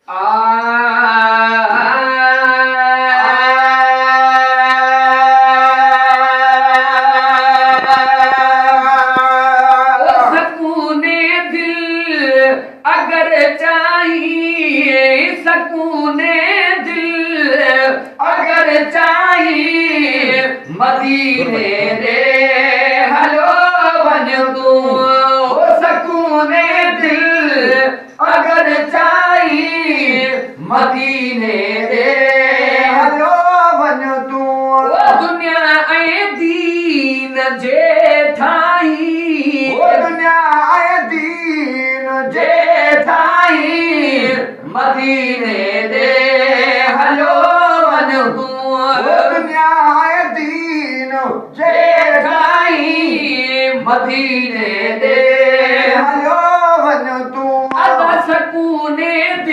سڪون دل اگر چاهين، سڪون دل اگر چاهين، مديني ڏي هليو وڃ تون. سڪون دل اگر چاهين، مديني ڏي هليو وڃ تون. دنيا ۽ دين جي ٺاهين، دنيا ۽ دين جي ٺاهين، مديني